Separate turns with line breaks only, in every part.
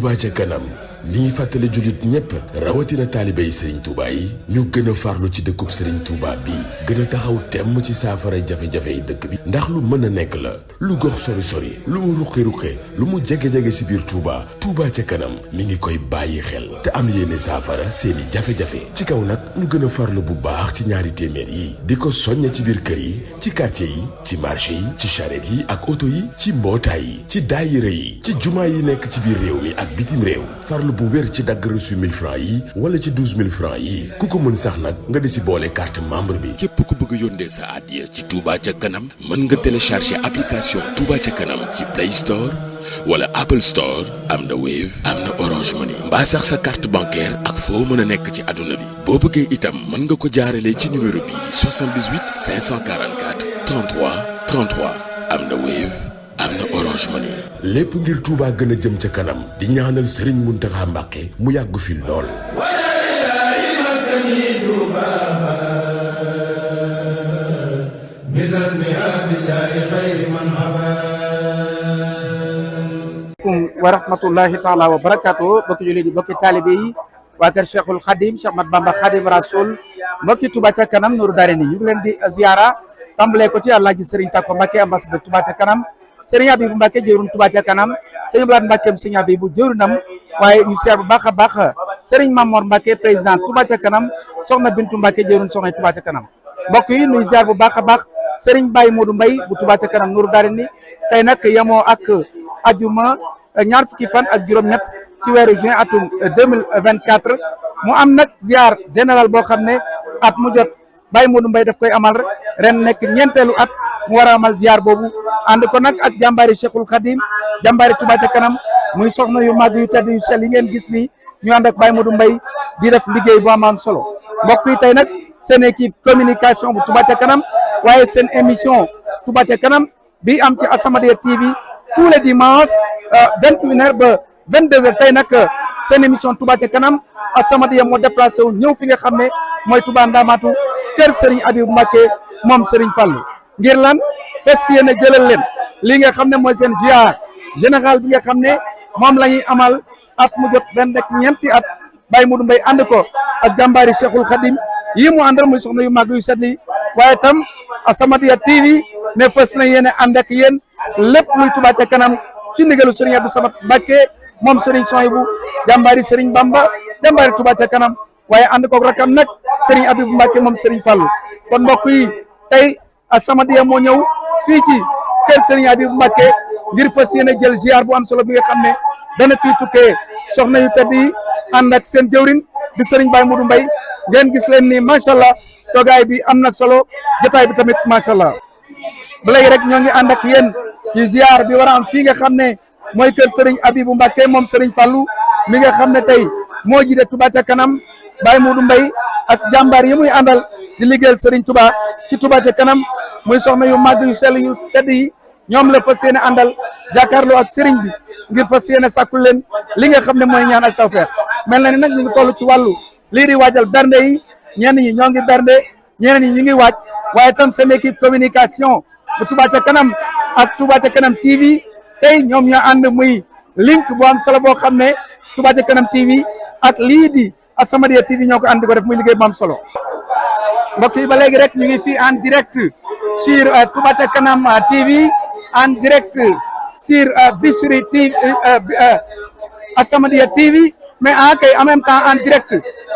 Touba ca kanam mi ngi fàttali jullit ñépp rawatina taalibe yi Serigne Touba yi ñu gën a farlu ci dëkkub Serigne Touba bi gën a taxaw temm ci saafara jafe-jafe yi dëkk bi ndax lu mën a nekk la lu gox sori-sori lu mu ruqi-ruqe lu mu jege-jege si biir Touba Touba ca kanam mi ngi koy bàyyi xel te am yéene saafara seeni jafe-jafe ci kaw nag ñu gën a farlu bu baax ci ñaari téeméer yi di ko soññe ci biir kër yi ci quartier yi ci marché yi ci charrette yi ak oto yi ci mbootaay yi ci daayira yi ci jumaa yi nekk ci biir réew mi ak bitim réew farlu bu wér ci dagg reçu 1000 francs yi wala ci 12000 francs yi ku ko mën sax nag nga di si boole carte membre bi. képp ku bëgg a yónnee sa addiya ci Touba ca kanam mën nga télécharger application Touba ca kanam ci Play Store wala Apple Store am na Wave am na Orange Money mbaa sax sa carte bancaire ak foo mën a nekk ci àdduna bi boo bëggee itam mën nga ko jaaralee ci numéro bi 78 544 33 33 am na Wave am na Orange Money lépp ngir Touba gën a jëm ca kanam di ñaanal Serigne Mountakha Mbacké mu yàgg fi lool.
wa rahmatullahi taala wa barakatuh bokki jullit yi bokki taalibe yi waa kër Cheikhul Khadim Cheikh Ahmad Bamba Khadim Rasoul mbokki Touba ca kanam Nourou Darayni ñu ngi leen di ziara tàmbalee ko ci Alaaji Serigne Tako Mbacké ambassadeur Touba ca kanam Serigne Abibou Mbacké jëwriñ Touba ca kanam Serigne Blad Mbacké Serigne Abibou jëwriñam waaye ñu ziar bu baax a baax Serigne Mamor Mbacké président Touba ca kanam soxna Bintu Mbacké jëwriñ soxna Touba ca kanam mbokk yi ñuy ziar bu baax a baax Serigne Baye Modou Mbaye bu Touba ca kanam Nourou Darayni tey nag yamoo ak ajuma ñaar fukki fan ak juróom-ñett ci weeru juin atum 2024 mu am nag ziar général boo xam ne at mu jot Baye Modou Mbaye daf koy amal ren nekk ñeenteelu at mu war a amal ziar boobu ànd ko nag ak jàmbaari Cheikhul Khadim jàmbaari Touba ca kanam muy soxna yu mag yu tedd yu sell yi ngeen gis ni ñu ànd ak Baye Modou Mbaye di def liggéey bu am solo mbokk yi tey nag seen équipe communication bu Touba ca kanam waaye seen émission Touba ca kanam bi am ci As-Samadiyya TV tous les dimanches 21h ba 22h tey nag seen émission Touba ca kanam As-Samadiyya moo déplacé wu ñëw fi nga xam ne mooy Touba Ndamatu kër Serigne Abibou Mbacké moom Serigne Fallou ngir lan fes yéene jëlal leen li nga xam ne mooy seen ziar général bi nga xam ne moom la ñuy amal at mu jot benn rek ñeenti at Baye Modou Mbaye ànd ko ak jàmbaari Cheikhul Khadim yi mu àndal muy soxna yu mag yu set yi waaye tam As-Samadiyya TV ne fes na yéene ànd ak yéen lépp luy Touba ca kanam ci ndigalu Serigne Abdou Samad Mbacké moom Serigne Souhaïbou jàmbaari Serigne Bamba jàmbaari Touba ca kanam waaye ànd koog rakam nag Serigne Abibou Mbacké moom Serigne Fallou kon mbokk yi tey As-Samadiyya moo ñëw fii ci kër Serigne Abibou Mbacké ngir fas yéene jël ziar bu am solo bi nga xam ne dana fii tukkee soxna yu tedd yi ànd ak seen jëwrin di Serigne Baye Modou Mbaye ngeen gis leen ni macha allah toogaay bi am na solo jotaay bi tamit macha allah ba léegi rek ñoo ngi ànd ak yéen ci ziar bi war a am fii nga xam ne mooy kër Serigne Abibou Mbacké moom Serigne Fallou mi nga xam ne tey moo jiite Touba ca kanam Baye Modou Mbaye ak jàmbaar yi muy àndal di liggéeyal Serigne Touba ci Touba ca kanam muy soxna yu màgg yu sell yu tedd yi ñoom la fas yéene àndal jàkkaarloo ak Serigne bi ngir fas yéene sàkkul leen li nga xam ne mooy ñaan ak tawfeex mel na ni nag ñu ngi toll ci wàllu lii di waajal bernde yi ñenn ñi ñoo ngi bernde ñeneen ñi ñu ngi waaj waaye tam seen équipe communication bu Touba ca kanam ak Touba ca kanam TV tey ñoom ñoo ànd muy link bu am solo boo xam ne Touba ca kanam TV ak lii di As-Samadiyya TV ñoo ko ànd ko def muy liggéey bu am solo mbokk yi ba léegi rek ñu ngi fii en direct sur Touba ca kanam TV en direct sur Bichri TV As-Samadiyya TV mais en même temps en direct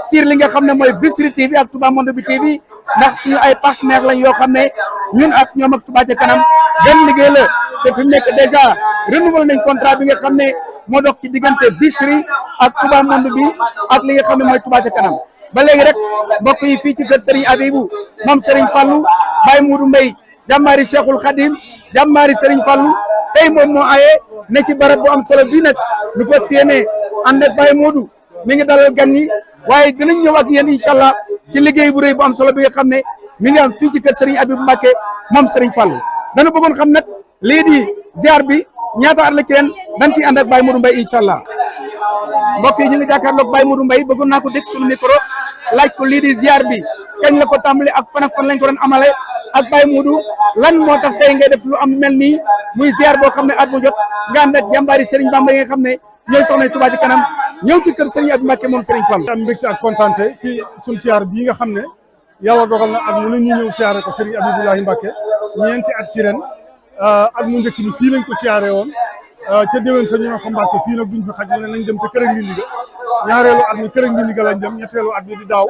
sur li nga xam ne mooy Bichri TV ak Touba Monde bi TV ndax suñu ay partenaires lañ yoo xam ne ñun ak ñoom ak Touba ca kanam benn liggéey la te fi mu nekk déjà renouvelé nañ contrat bi nga xam ne moo dox ci diggante Bichri ak Touba Monde bi ak li nga xam ne mooy Touba ca kanam ba léegi rek mbokk yi fii ci kër Serigne Abibou moom Serigne Fallou Baye Modou Mbaye jàmbaari Cheikhul Khadim jàmbaari Serigne Fallou tey moom moo aye ne ci barab bu am solo bii nag lu fas yéene ànd ak Baye Modou mi ngi dalal gan yi waaye dinañ ñëw ak yéen incha allah ci liggéey bu rëy bu am solo bi nga xam ne mi ngi am fii ci kër Serigne Abibou Mbacké moom Serigne Fallou dana bëggoon xam nag lii di ziar bi ñaata at la ci ren dañ ciy ànd ak Baye Modou Mbaye incha allah mbokk yi ñu ngi jàkkaarloog Baye Modou Mbaye bëggoon naa ko dégg suñu micro laaj ko lii di ziar bi kañ la ko tàmbali ak fan lañ ko doon amale ak Baye Modou lan moo tax tey ngay def lu am mel nii muy ziar boo xam ne at mu jot nga ànd ak jàmbaari Serigne Bamba yi nga xam ne ñooy soxna Touba ci kanam ñëw ci kër Serigne Abdou Mbacké moom Serigne Fall.
am mbégte ak kontaante ci suñu siyaar bii nga xam ne yàlla dogal na ak mu ne ñu ñëw siyaare ko Serigne Abibulahi Mbacké ñeenti at ci ren ak mu njëkk bi fii lañ ko siyaare woon ca déwén sa ñu ne ko Mbacké fii nag duñ fi xaj mu ne nañ dem ca kër ak Ndindi ga ñaareelu at mi kër ak Ndindi ga lañ dem ñetteelu at mi di daaw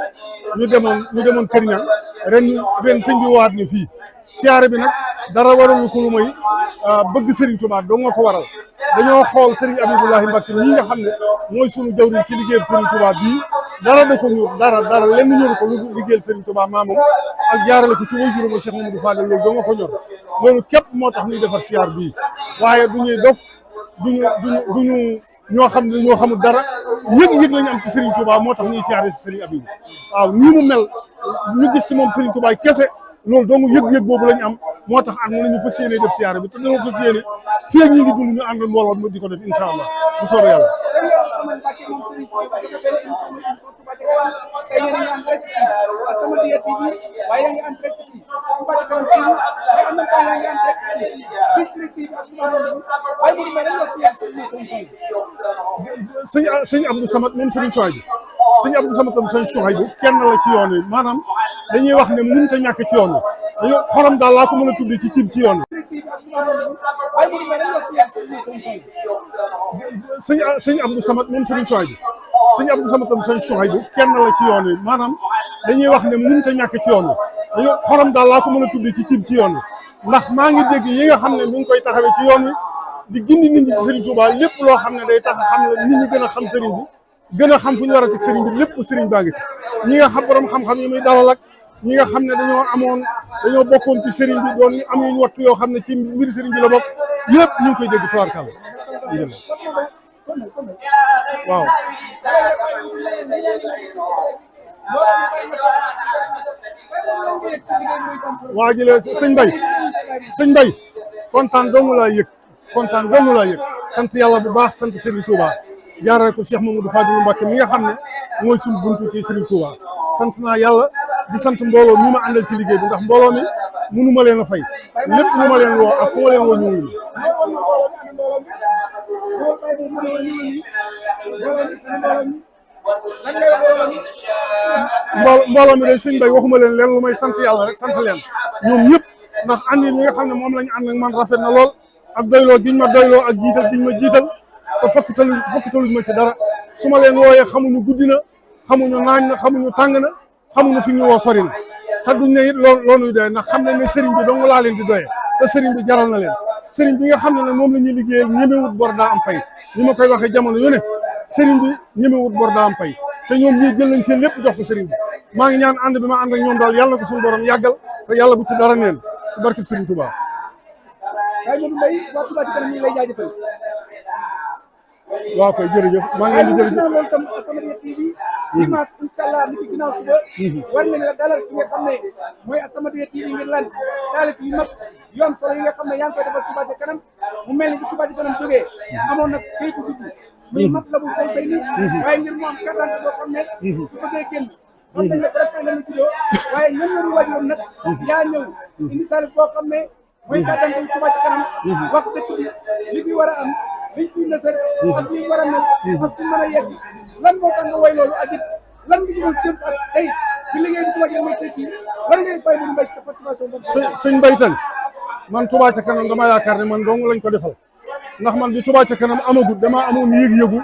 ñu demoon kër ñang ren sëñ bi waat ni fii siyaare bi nag dara waralu ko lu may bëgg Serigne Touba doo nga ko waral dañoo xool Serigne Abibulahi Mbacké mii nga xam ne mooy sunu jawriñ ci liggéeyal Serigne Touba bii dara da ko ñur dara lenn ñoru ko lu liggéeyal Serigne Touba maamam ak jaarale ko ci way juróom Cheikh Mamadou Fadel loolu doo nga ko ñor loolu képp moo tax ñuy defar siyaar bii waaye du ñuy dof duñu ñoo xam ne ñoo xamul dara yëg-yëg lañu am ci Serigne Touba moo tax ñuy siyaare si Serigne Abibou waaw nii mu mel ñu gis ci moom Serigne Touba kese loolu dong yëg-yëg boobu lañu am moo tax ak mu ne ñu fas yéene def siyaare bi te dañoo fas yéene fii ak ñi ngi dund ñu ànd mbooloo mu di ko def incha allah bu soobee yàlla. sëñ Abdou Samad moom Serigne Souhaïbou sëñ Abdou Samad tam Serigne Souhaïbou kenn la ci yoon wi maanaam dañuy wax ne mënut a ñàkk ci yoon wi dañoo xorom daal laa ko mën a tuddee ci ci yoon wi. sëñ Abdou Samad moom Serigne Souhaïbou sëñ Abdou Samad tam Serigne Souhaïbou kenn la ci yoon wi maanaam dañuy wax ne mënut a ñàkk ci yoon wi dañoo xorom daal laa ko mën a tuddee ci yoon wi ndax maa ngi dégg yi nga xam ne mi ngi koy taxawee ci yoon wi di gindi nit ñi ci Serigne Touba lépp loo xam ne day tax xam ne nit ñi gën a xam Serigne bi gën a xam fu ñu war a teg Serigne bi lépp Serigne baa ngi ci ñi nga xam borom xam-xam yi muy dalal ak ñi nga xam ne dañoo bokkoon ci Serigne bi doon am yuñ wattu yoo xam ne ci mbir Serigne bi la bokk yëpp ñu ngi koy dégg tubaarkàlla waaw waa ji la sëñ Bay kontaan dong laa yëg sant yàlla bu baax sant Serigne Touba jaarale ko Cheikh Mamadou Fadilou Mbacké mi nga xam ne mooy suñu buntu ci Serigne Touba sant naa yàlla di sant mbooloo mi ma àndal ci liggéey bi ndax mbooloo mi mënu ma leen a fay lépp lu ma leen woo ak fu ma leen woo ñu mbooloo mi day sëñ Bay waxuma leen lu may sant yàlla rek sant leen ñoom ñëpp ndax andi mi nga xam ne moom lañu ànd ak man rafet na lool ak doyloo giñ ma doyloo ak jiital giñ ma jiital te fokkataluñ ma ci dara su ma leen wooyee xamuñu guddi na xamuñu naañ na xamuñu tàng na xamuñu fi ñu woo sori na te duñ ne it loolu doy ndax xam nañ ne sëriñ bi dong laa leen di doyee te sëriñ bi jaral na leen sëriñ bi nga xam ne nag moom la ñuy liggéeyal ñemewut bor daa am pay ni ma koy waxee jamono yu ne sëriñ bi ñemewut bor daa am pay te ñoom ñii jël nañ seen lépp jox ko sëriñ bi maa ngi ñaan ànd bi ma ànd ak ñoom daal yàlla na ko suñu borom yàggal te yàlla bu ci dara neen ci barkeb sëriñ Touba.
waaye Modou Mbaye waa Touba ci kanam ñu ngi lay jaajëfal.
waaw koy jërëjëf maa ngi leen di jërëjëf
loolu tam As-Samadiyya TV dimanche incha allah ni ki ginnaaw suba war nañ la dalal ki nga xam ne mooy As-Samadiyya TV ngir lan taalif yu mag yu am solo yi nga xam ne yaa ngi koy defal Touba ci kanam mu mel ni bu Touba ci kanam jógee amoon nag kayitu dugg muy mat la bu koy fay ni waaye ngir mu am carte d'identité boo xam ne su bëggee génn xam nañ la presque la ñu juddoo waaye ñoom ñoo di waajuroon nag yaa ñëw indi taalif boo xam ne mooy carte d'identité Touba ci kanam wax dëkk bi li fi war a am liñ fi nësër ak li war a mel ak fu mën a yegg lan moo tax nga woy loolu ak it lan nga jëloon seen ak tey bi liggéey bi Touba ci kanam say kii lan ngay bàyyi Modou Mbaye ci sa participation
sëñ Baytan man Touba ca kanam dama yaakaar ne man dong lañ ko defal ndax man bi Touba ca kanam amagut damaa amoon yëg-yëgu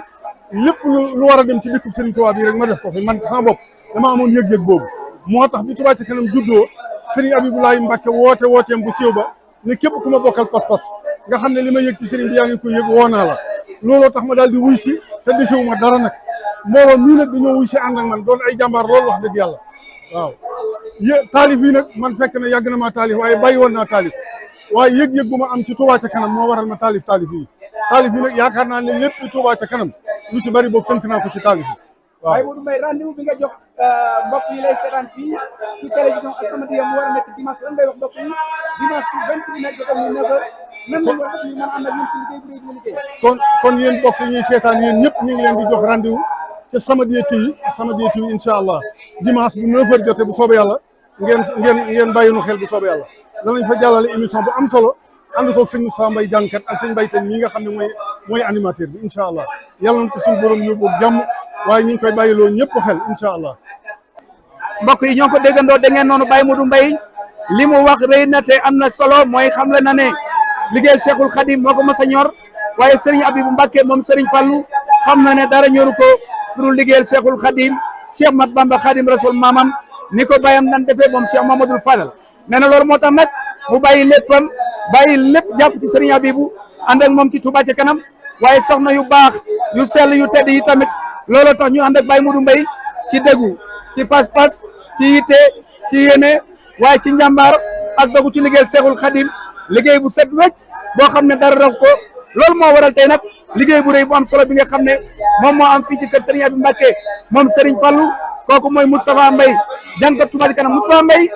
lépp lu war a dem ci dëkk Serigne Touba bii rek ma def ko fi man sama bopp damaa amoon yëg-yëg boobu moo tax bi Touba ca kanam juddoo Serigne Abibulahi Mbacké wooteem bu siiw ba ne képp ku ma bokkal pas-pas nga xam ne li ma yëg ci Serigne bi yaa ngi koy yëg woo naa la looloo tax ma daal di wuy si te desewu ma dara nag mbooloo mii nag dañoo wuy si ànd ak man doon ay jàmbaar loolu wax dëgg yàlla waaw taalif yi nag man fekk na yàgg na maa taalif waaye bàyyi woon naa taalif waaye yëg-yëg bu ma am ci Touba ca kanam moo waral ma taalif yi nag yaakaar naa ne lépp Touba ca kanam lu ci bari boog tënk naa ko ci taalif yi waaw.
waaye Modou Mbaye rendez-vous bi nga jox mbokk yi lay seetaan fii ci télévision As-Samadiyya mu war a nekk dimanche lan ngay wax mbokk yi dimanche su 21h jotee muy 9h nan la ñu war a def ñu mën a ànd ak ñun ci liggéey bi ñu liggéey.
kon yéen mbokk yi ñuy seetaan yéen ñëpp ñu ngi leen di jox rendez-vous ca As-Samadiyya TV incha allah dimanche bu 9h jotee bu soobee yàlla ngeen bàyyi nu xel bu soobee yàlla danañ fa jàllale émission bu am solo ànd koog sëñ Moussa Mbaye jàngkat ak sëñ Baytan mii nga xam ne mooy animateur bi incha allah yàlla na ci suñu borom yóbbu jàmm waaye ñu ngi koy bàyyiloo ñëpp xel incha allah.
mbokk yi ñoo ko déggandoo da ngeen noonu Baye Modou Mbaye li mu wax rëy na te am na solo mooy xam le na ne liggéeyal Cheikhul Khadim moo ko mas a ñor waaye Serigne Abibou Mbacké moom Serigne Fallou xam na ne dara ñoru ko pour liggéeyal Cheikhul Khadim Cheikh Mat Bamba Khadim Rasoul maamam ni ko bàyyam nan defee moom Cheikh Mamadou Fadal nee na loolu moo tax nag mu bàyyi léppam bàyyi lépp jàpp ci Serigne Abibou ànd ak moom ci Touba ca kanam waaye soxna yu baax yu sell yu tedd yi tamit looloo tax ñu ànd ak Baye Modou Mbaye ci dëggu ci pas-pas ci yitte ci yéene waaye ci njàmbaar ak dogu ci liggéeyal Cheikhul Khadim liggéey bu set wecc boo xam ne dara rax ko loolu moo waral tey nag liggéey bu rëy bu am solo bi nga xam ne moom moo am fii ci kër Serigne Abibou Mbacké moom Serigne Fallou kooku mooy Moustapha Mbaye jàngat Touba ca kanam Moustapha Mbaye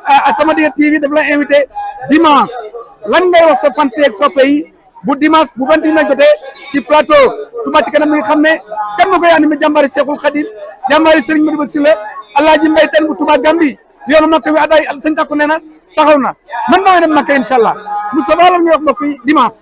As-Samadiyya TV daf la invité dimanche lan ngay wax sa fan si ak soppe yi bu dimanche bu 21 jotee ci plateau Touba ca kanam mi nga xam ne kan ma koy animé jàmbaari Cheikhul Khadim jàmbaari Serigne Madiba Sylla Alaaji Mbaye ten bu Touba Gambi yoonu Makka wi aday sëñ takku nee na taxaw na man maa ngi dem Makka incha allah Moustapha lan ngay wax mbokk yi dimanche.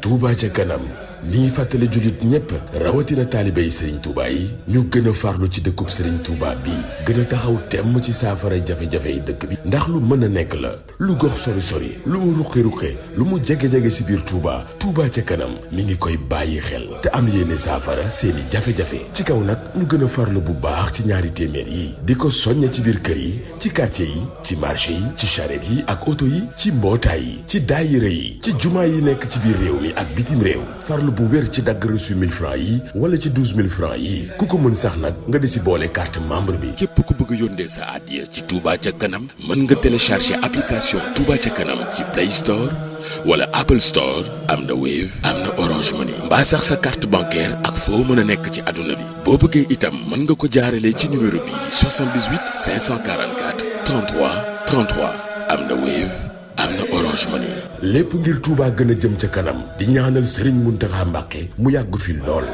Touba ca kanam mi ngi fàttali jullit ñépp rawatina taalibe yi Serigne Touba yi ñu gën a farlu ci dëkkub Serigne Touba bi gën a taxaw temm ci saafara jafe-jafe yi dëkk bi ndax lu mën a nekk la lu gox sori-sori lu mu ruqe-ruqe lu mu jege-jege si biir Touba Touba ca kanam mi ngi koy bàyyi xel te am yéene saafara seeni jafe-jafe ci kaw nag ñu gën a farlu bu baax ci ñaari téeméer yi di ko soññe ci biir kër yi ci quartier yi ci marché yi ci charrette yi ak oto yi ci mbootaay yi ci daayira yi ci jumaa yi nekk ci biir réew mi ak bitim réew farlu bu wér ci dagg reçu 1000 francs yi wala ci 12000 francs yi ku ko mën sax nag nga di si boole carte membre bi. képp ku bëgg yónnee sa addiya ci Touba ca kanam mën nga télécharger application Touba ca kanam ci Play Store wala Apple Store am na Wave am na Orange Money mbaa sax sa carte bancaire ak foo mën a nekk ci àdduna bi boo bëggee itam mën nga ko jaaralee ci numéro bi 78 544 33 33 am na Wave am na Orange Money lépp ngir Touba gën a jëm ca kanam di ñaanal Serigne Mountakha Mbacké mu yàgg fi lool.